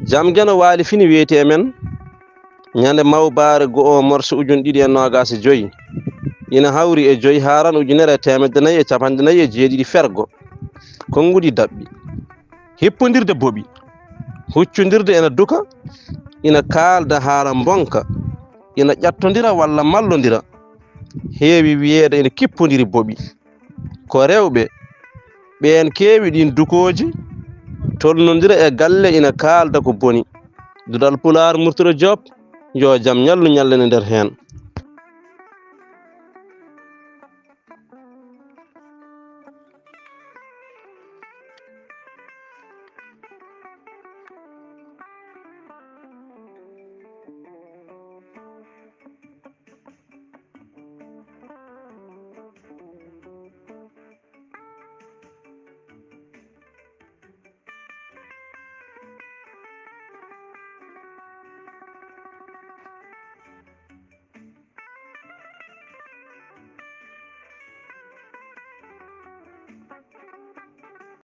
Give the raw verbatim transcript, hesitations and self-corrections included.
Jam Geno waali fini weeti e men ñande mawbaare go'o morso ujun ɗiɗi e noogas e joyi, ina hawri e joyi haaran ujunere e teemedde nayi e capanɗe nayi e jeeɗiɗi fergo. Konnguɗi daɓɓi. Hippondirde boɓi. Huccondirde ina duka, ina kaalda haara mbonka, ina ƴattondira walla mallondira. Heewi wiyeede ina kippondiri boɓi. Ko rewɓe ɓeen keewi ɗiin dukooji, tolnondira e galle ina kaalda ko boni. Duɗal Pulaar Murtoro Joop, yo jam ñallu ñallene nder heen.